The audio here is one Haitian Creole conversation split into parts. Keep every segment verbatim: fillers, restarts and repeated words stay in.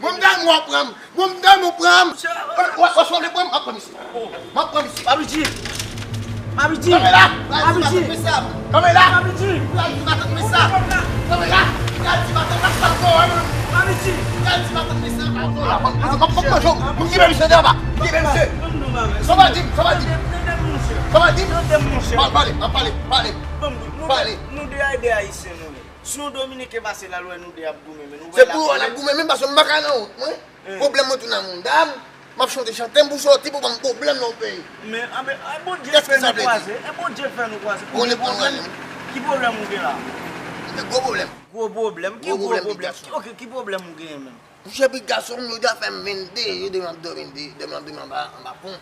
Mwen m ta renmen w pran m. Mwen m ta renmen w pran m. W ap vle pran m? M ap pran misye. M ap pran misye. Papi G. Papi G. Kanpe la. Papi G. Kanpe la. Papi G. Kanpe la. Kanpe la. Papi G. Mwen kipe misye deyò anba. Mwen kipe misye. Sa w pral di m? Sa w pral di m? Sa w pral di m? Pale, pale, pale, pale. Nou de a de Ayisyen nou ye. Si yon Dominiken pase la, l wè nou de ap goumen, men nou wè l ap goumen. Se pou yo ap goumen, menm paske m pa ka nan wont mwen. Pwoblèm mwen tou nan mouda m. M ap chante chante m pou sòti pou ban m pwoblèm nan yon peyi. Men, anben, e Bondye k fè nou kwaze. E Bondye k fè nou kwaze. Ou gen pwoblèm? Ki pwoblèm ou gen la? M gen gwo pwoblèm. Gwo pwoblèm? Ki gwo pwoblèm? Ok, ki pwoblèm ou genyen menm? Monchè, pitit gason m, yo deja fè m vennde, yo demen ap dòmi, demen ap dòmi anba, anba pon.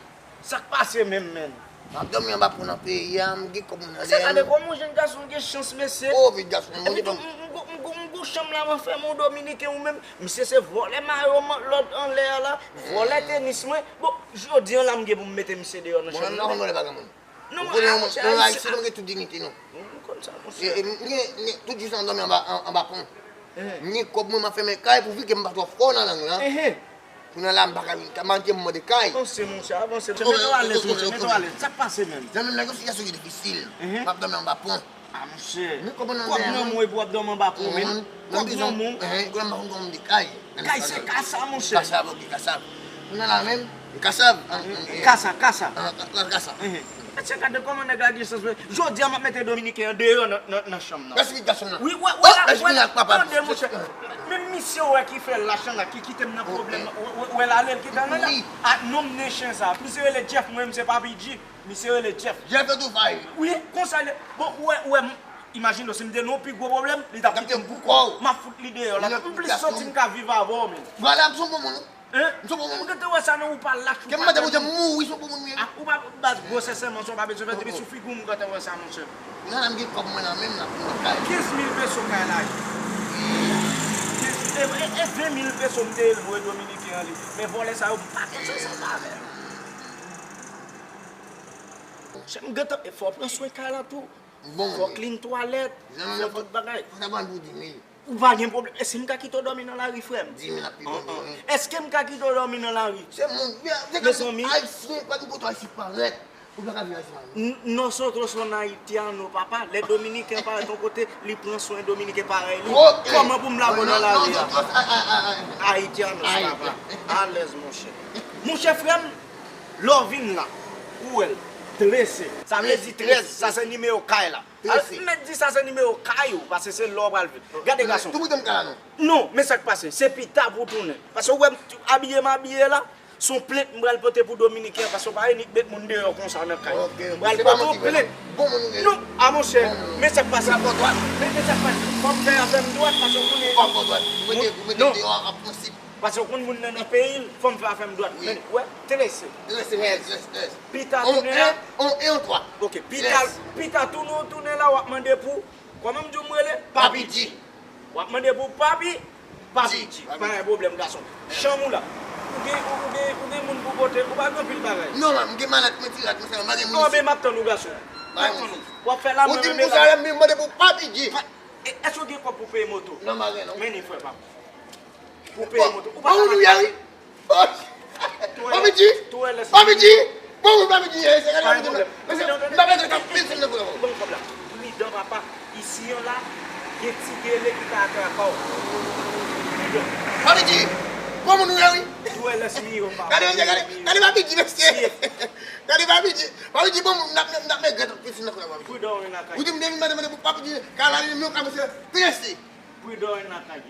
Sa k pase menm, menn? M ap dòmi anba pon nan peyi a, m gen kòb mwen nan men m. Sa gade kòman yon jèn gason gen chans, mesye. O, pitit gason m, Bondye ban m. Epi tou, m, m, m, m, m gon chanm la, m anfèmen yon Dominiken, ou menm, misye se vòlè mayo lòd anlè a la, vòlè tenis mwen. Bon, jodi a la, m gen pou m mete misye deyò nan chanm nan. Bon, m pa konn vòlè pa granmoun. Non, ou konnen, mwen, mwen Ayisyen, mwen gen tout diyite, non. M konn sa, monchè. E, e, m gen, m gen, tout jou sa, m dòmi anba, an, anba pon. M gen kòb mwen, m ap fèmen kay, pouvi ke m pa twò fò nan lang lan. Kounye a la, m pa ka vin, m pa gen pou m mande kay. Avanse, monchè, avanse, monchè. Mete w alèz, monchè, mete w alèz. Sa k pase menm? Zanmi m, nan yon sitiyasyon ki difisil. M ap dòmi anba pon. A, monchè. Kòb nan men w epi w ap dòmi anba pon, men. Kòb nan men w. Kounye a m pa konn kòman m mande kay. Kay se kasa, monchè. Kasa, ok, kasa. Kounye a la menm, e kasa, an, an, e, kasa, kasa. An, ka-, ka-, kasa. Mesye, gade kòman nèg la gen chans, men. Jodi a, m ap mete Dominiken an deyò nan, nan, nan chanm nan. Mèsi, pitit gason m nan. Wi, wè, wè la, wè la, tande, monchè. Menm misye wè ki fè l la, chan la, ki kite m nan pwoblèm, wè, wè, wè l ale, l kite m nan la. Ak nonm nen chen sa. Misye rele Jeff, mwen, m se Papi G. Misye rele Jeff. Jeff yo tou fay. Wi, konsa l ye. Bon, ou wè, ou wè, m, imajine w, si m te nan yon pi gwo pwoblèm, li t ap kite m pou kò w. M ap fout li deyò la. M plis santi m ka viv avè w, men. Vwala, m se yon bon moun, wi. Hein? M se yon bon moun. M gentan wè sa nan ou pa lach, ou pa. Kè m mande Bondye m mouri, se yon bon moun m ye, wi. Ah, ou pa baz gwosè sèlman, sa w pa bezwen fè, depi sou figi w, m gentan wè sa, monchè. Kounye a la, m gen kòb mwen nan men m, m ap vin kay. Kenz mil peso kay la ye. Kenz, e, e, e ven mil peso m te voye Dominiken an li. Men vòlè sa yo, m pa konn sa sa avè yo. Monchè, m gentan, e fò w pran swen kay la tou. Bon, fò w clean twalèt, fò tout bagay. Fò sa ban pou di mil. Ou pa gen pwoblèm. Èske m ka kite w dòmi nan lari, frè m? Di mil ap pi bon, wi. Èske m ka kite w dòmi nan lari? Se moun, se mezanmi, Ayisyen, pa gen kote Ayisyen parèt. Ou pa ka vin Ayisyen parèt. N-, nosotros son haitianos, papa. Lè Dominiken parèt yon kote, li pran swen Dominiken parèy li. Kòman pou m lage w nan lari a? Haitianos, papa. Alèz, monchè. Monchè, frè m, lè w vin la, ou wè l, trese. Sa vle di trèz, sa se nimewo kay la. Al, m mèt di sa se nimewo kay ou, paske se lè w pral viv. Gade gason. Tou pwoblèm kay la non. Non, men sa k pase, se pita pou w tounen. Paske ou wè m abiye m abiye la, se yon plent m pral pote pou Dominiken an, paske w pa enik met moun deyò konsa nan kay. M pral pote yon plent. Non, a monchè, men sa k pase. Men, men sa k pase, fò m fè afè m dwat, paske w konnen. Non. Paske w konn moun nan nan peyi l, fò m fè afè m dwat. Men, wè, trese. Trese, trese, trese. Pita tounen la. On, on, on, twa. Ok, pita, pita tounen, w tounen la, w ap mande pou, kòman m di w m rele? Papi G. W ap mande pou Papi, Papi G. Pa gen pwoblèm, gason. Chanm ou la. Ou gen, ou, ou gen, ou gen moun pou pote, ou pa gen anpil bagay. Non, m gen malèt mwen, ti rad mwen, sa, m pa gen moun isi. Anben, m ap tann ou, gason. M ap tann ou. W ap fè la, mwen menm la. Ou di m pou sa, m mande pou Papi G. E, èske w gen kòb pou peye moto? Non, m pa gen, non. Men ni frè pa m. Pou peye moto. Ou pa ka. Papi G! Papi G! Bon, moun pa vin di, eh, se gade yon moun, mesye, m pa vle tann anpil sou nan kou la. Bon, kòb la. Pridan, papa. Isi an la, gen ti gele ki ka atrapa w. Pridan. Papi G, bon moun ou ye, wi. Ou wè lè sou miwo, papa. Gade, mesye, gade, gade Papi G, mesye. Gade Papi G. Papi G, bon moun, m ap, m ap regrèt anpil sou nan kou la, Papi G. Pridan, ou nan kay. Ou di m depi m mande, mande pou Papi G, ka la li menm ka mesye, triste. Pridan nan kay.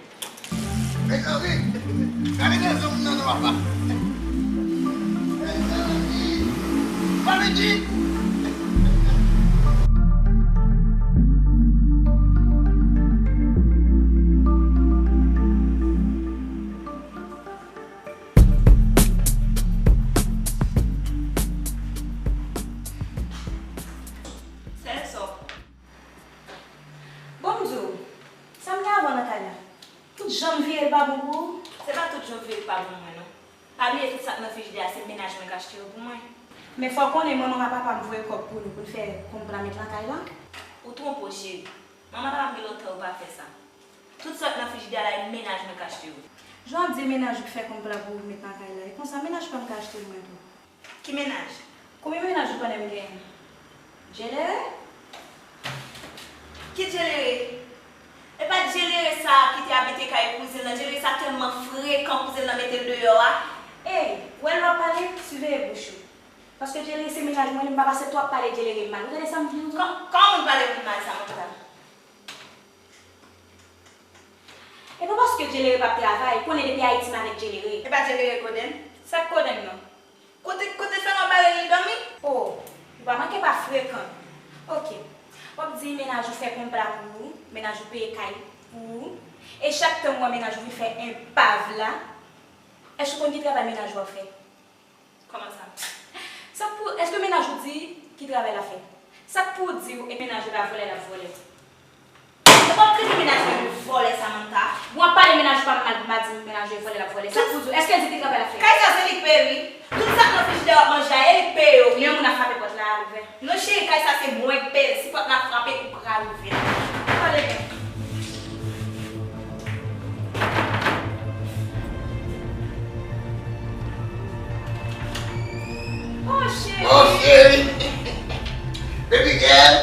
Mezanmi, gade nan zòn nan non papa. Mezanmi, Papi G. Sèl sòk. Bon, m di w, sa m gen avè w nan kay la? Tout jan m vire l pa bon pou ou? Se pa tout jan w vire l pa bon pou mwen, non. Pa bliye tout sa k nan frijidè a, se mennaj mwen k achte yo pou mwen. Men fò w konnen manman ak papa m voye kòb pou nou, pou n fè konpla met nan kay la. Ou twonpe w, cheri. Manman ak papa m gen lontan yo pa fè sa. Tout sa k nan frijidè a la, e mennaj mwen k achte yo. Jan w ap di e mennaj ou k fè konpla pou ou met nan kay la, e konsa mennaj pa m ka achte l mwen tou. Ki mennaj? Konbyen mennaj ou konnen m genyen? Djelere? Ki Djelere? E pa Djelere sa a ki te abite kay kouzen l lan? Djelere sa a tèlman frekan, kouzen l lan mete l deyò a. Ey, w wè lè w ap pale, siveye bouch ou. Paske Djelere se mennaj mwen, li, m p ap aksepte w ap pale Djelere mal. Ou tande sa m di w? Kò-, kòman moun pale moun mal sa, Manta? E pa paske Djelere p ap travay, konnen depi Ayiti m avèk Djelere. E pa Djelere kodenn? Sa k kodenn nan? Kote, kote fè m ap bare li dòmi? O, ou pa manke pa frekan. Oke. W ap di mennaj ou fè konpla pou ou, mennaj ou peye kay pou ou, e chak tan m wè mennaj ou vin fè enpav la, èske w konn ki travay mennaj ou ap fè? Kòman sa? Sa k pou, èske mennaj ou di ki travay l ap fè? Sa k pou w di w e mennaj ou la vòlè l ap vòlè? Epa w trete mennaj mwen de vòlè, Samantha. Bon, w ap pale mennaj ou pa m mal, m pa di mennaj ou e vòlè l ap vòlè. Sa k pou w di w? Èske l di ki travay l ap fè? Kay sa se li k peye, wi. Tout sa k nan frijidè w ap manje a, e li k peye yo, wi. Gen yon moun ap frape pòt la, al ouvè. Non, cheri, kay sa se mwen k peye l. Si pòt la frape, ou pral ouvè l. Pale byen. Oh, cheri. Oh, cheri. Baby girl.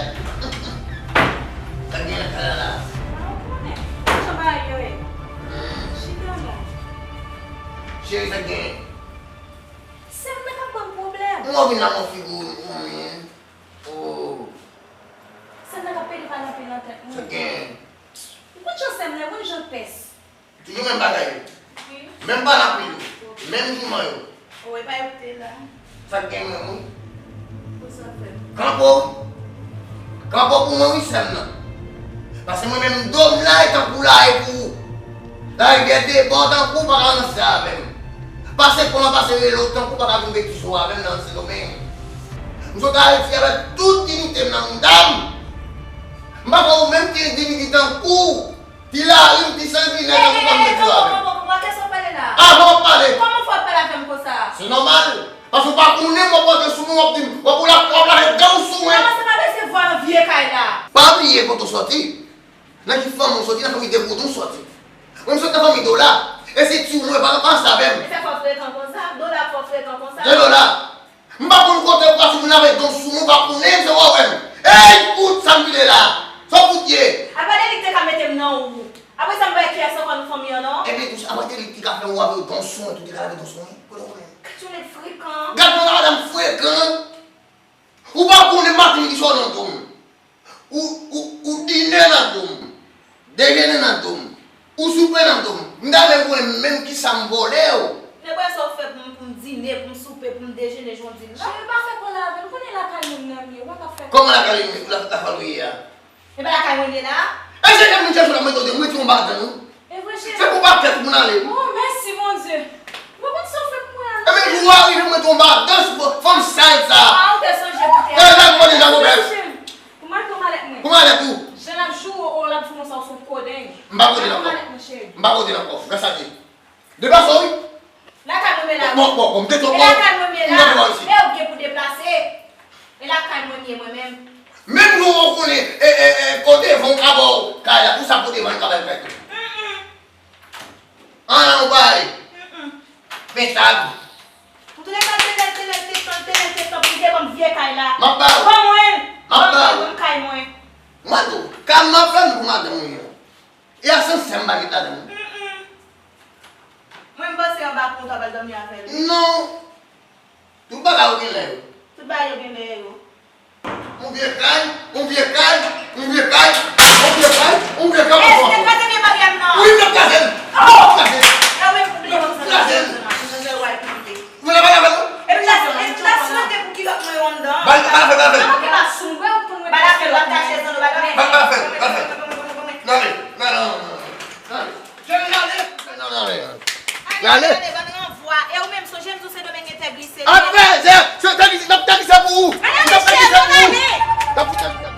Sa k gen nan kay la la? Ah, ou konnen. Kijan bagay yo ye? Hmm. Chita non. Cheri, sa k gen? Sè m nan k ap ban m pwoblèm. Mwen vin la, mwen figi w, wi. Oh. Sè m nan k ap pede pale anpil nan tèt mwen. Sa k gen? Ou konn jan sè m nan, ou konn jan l pès. Toujou menm bagay yo. Wi. Menm pale anpil yo. Menm jouman yo. Wi, pa yo te la. Sa k gen menm, wi? Pou sa fè. Kanpe w. Kanpe w pou mwen, wi, sè m nan. Paske mwen menm, do m la, e tankou la, e pou ou. Larivyè debò, tankou w pa ka ranse avè m. Pase pon an, pase rele w, tankou w pa ka vin betize w avè m nan Sendomeng. M sot Ayiti avèk tout diyite m nan mouda m. M pa kwè ou menm ki endividi tankou w. Ti lari m, ti sanginè, tankou pa m met yo avè m. Ey, ey, ey, ey, konprann, konprann, konprann, kiyès w ap pale la? Ah, mwen ap pale. Kòman fè w ap pale avè m konsa? Se nòmal. Paske w pa konnen m ap rantre sou mwen, w ap di m, w ap, w ap, w ap lave dan w sou mwen. Kòmanse pa bese vwa nan vye kay la. Pa bliye kote w sòti. Nan ki fanmi w sòti, nan fanmi Debodon w sòti. Mwen, m sòti nan fanmi Dola. E se ti ou mwen, pa, pa ansanm avè m. E sa fè w frekan konsa? Dola fè w frekan konsa? Jan Dola. M pa konn kote ou pase, moun avèk don sou mwen, ou pa konnen, se ou wè m. Ey, fout, sa m vide la? Sa w fout ye? Apa de li k te ka mete m nan ou? Apre sa, m pa wè kiyès ankò nan fanmi an, non. Ebyen, tou, apa de li k te ka fè ou avè don sou mwen, tou te ka lave don sou mwen? Kote w konnen? Gad yon nèg frekan. Gad yon madanm frekan. Ou pa konnen maten midi swa nan do m. Ou, ou, ou dine nan do m. Dejene nan do m. Ou soupe nan do m. M ta renmen konnen menm kisa m vòlè w. Epa sa w fè pou m, pou m dine, pou m soupe, pou m dejene, jan w di m la? Cheri, pa fè kòlè avè l. Ou konnen lakay moun nan m ye. Ou pa ka fè kòlè. Kòman lakay, la, lakay ou ye a? Epa lakay mwen l ye la? E se jan moun chèche w la, mwen tande, mwen di yon bagay, non. E vre, cheri. Se pou pa tèt moun ale. Oh, mèsi, Bondye. Mwen konn sa w fè pou mwen. Ebyen, jou a rive, mwen tonbe adan sou fanm sal sa. Ah, ou te sonje pou te ale. Tèlman mwen deja move. Pou m al pran malèt mwen. Pou malèt ou? Jan l ap joure w, l ap joure w sa, ou se yon kodenn. M pa kodenn ankò. Al pran malèt mwen, cheri. M pa kodenn ankò. Gras a Dye. Deplase w, wi. Lakay mwen menm la. Bon, bon, bon, m te twò. E lakay mwen menm la. M te twò isi. E ou gen pou deplase. E lakay mwen ye mwen menm. Menm jou ou konnen, e, e, e, kote van ka ba w kay la, pou sa kote van ka ba l kay tou. Mm, mm. An, an, ou pa ale. Mm, mm. Men sa. Antouka, te lè, te lè, te tan, te lè, te tan, Vye kay la. M ap ba ou. Ban mwen l. M ap ba ou. Ban mwen l, ban m kay mwen. Mwen tou, kay m ap fè m pou madanm ou yo. E asansè m pa met ladan l. Mm, mm. Mwen, m panse anba kou w ta pral dòmi avè l. Non. Tout bagay yo gen lè yo. Tout bagay yo gen lè yo. Yon vye kay, yon vye kay, yon vye kay, yon vye kay, yon vye kay. Èske w kraze vye bagay m nan? Wi, m ap kraze l. Oh! M ap kraze l. E ou menm pou bliye konsa. M ap kraze l. Mwen la pale avè l non. Epi la, epi la swete pou kilòt mwen yo anndan. Ba l, ba l afè l, ba l afè l. Ba l afè l, w ap kache zòn ou, ba l afè l. Ba l, ba l afè l, ba l afè l. N ale, n ale, n ale, n ale. N ale. N ale, n ale. N ale. N ale, ban n ranvwa. E ou menm, sonje m di w Sendomeng gen tè glise. Apre, se, se tè glise, n ap tè glise pou ou. N ap tè glise pou ou. N ap tè glise pou ou.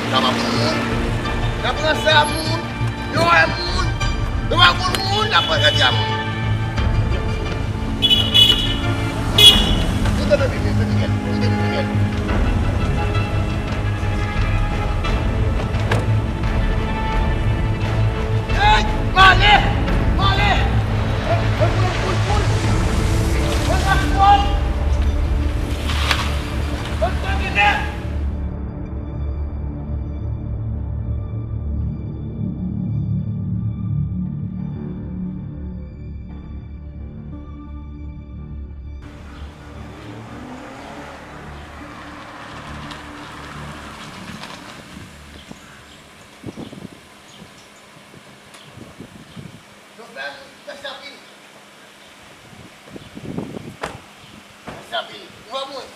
Sa pa pou moun. N ap ranse a moun. Yo wè moun. Yo wè moun, moun, n ap ranse a moun. Ou te bebe, bebe, bebe, bebe, bebe. Hey! Male! Male! Yo fè m, mèsi anpil. Mèsi anpil. Ou wè mwen.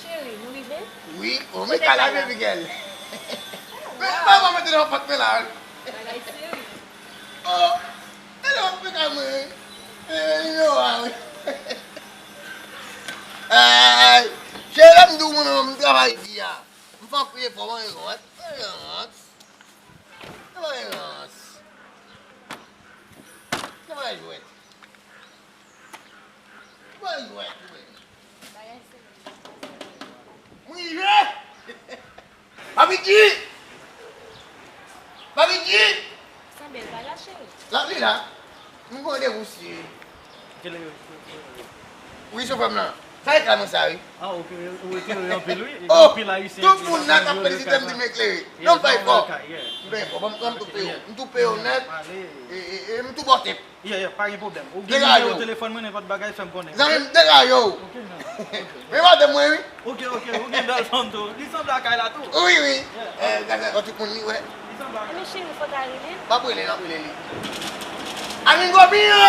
Cheri, nou rive? Wi, o, men kay la, baby girl. Men, men, mwen mete nan pòt mwen la, wi. Bagay serye. O, e lè w ap fè kay mwen, wi. E, e, yo, a, wi. Ay, cheri, lè m di w, mwen, mwen, m travay di a. M fè anpil efò, mwen, rant, mwen, rant. Travay rans. Travay jwèt. Travay jwèt, wi. M rive! Papi G! Papi G! Sa bèl bagay, cheri. L ap li la. M gen randevou si. Wi, chofè m lan. Sa eklè mwen sa, wi. Ah, ok. Ou eklere anpil, wi. Oh, anpil Ayisyen tout moun nan k ap felisite m di m eklere. Non, m fè efò. M fè efò. Bon, m tou peye w. M tou peye w nèt. E, e, e, m tou bòtèt. Yeah, yeah, pa gen pwoblèm. Ou gen nimewo telefòn mwen, nenpòt bagay, fè m konnen. Zanmi m, degaje w. Ok, non. Men madanm mwen, wi. Ok, ok, ou gen bèl fanm tou. Li sanble ak Kayla tou. Wi, wi. Eh, gade, yon ti moun li, wè. Li sanble ak... Men cheri, fò ta rele l. M ap rele l, m ap rele li. Amingo mio!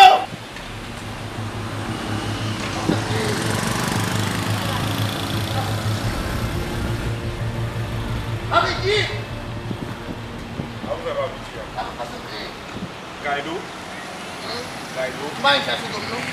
Papi G! Sa pou fè Papi G a? Sa pou fè Papi G? Kay dou? Hmm? Kay dou? M pa vin chache dou m non.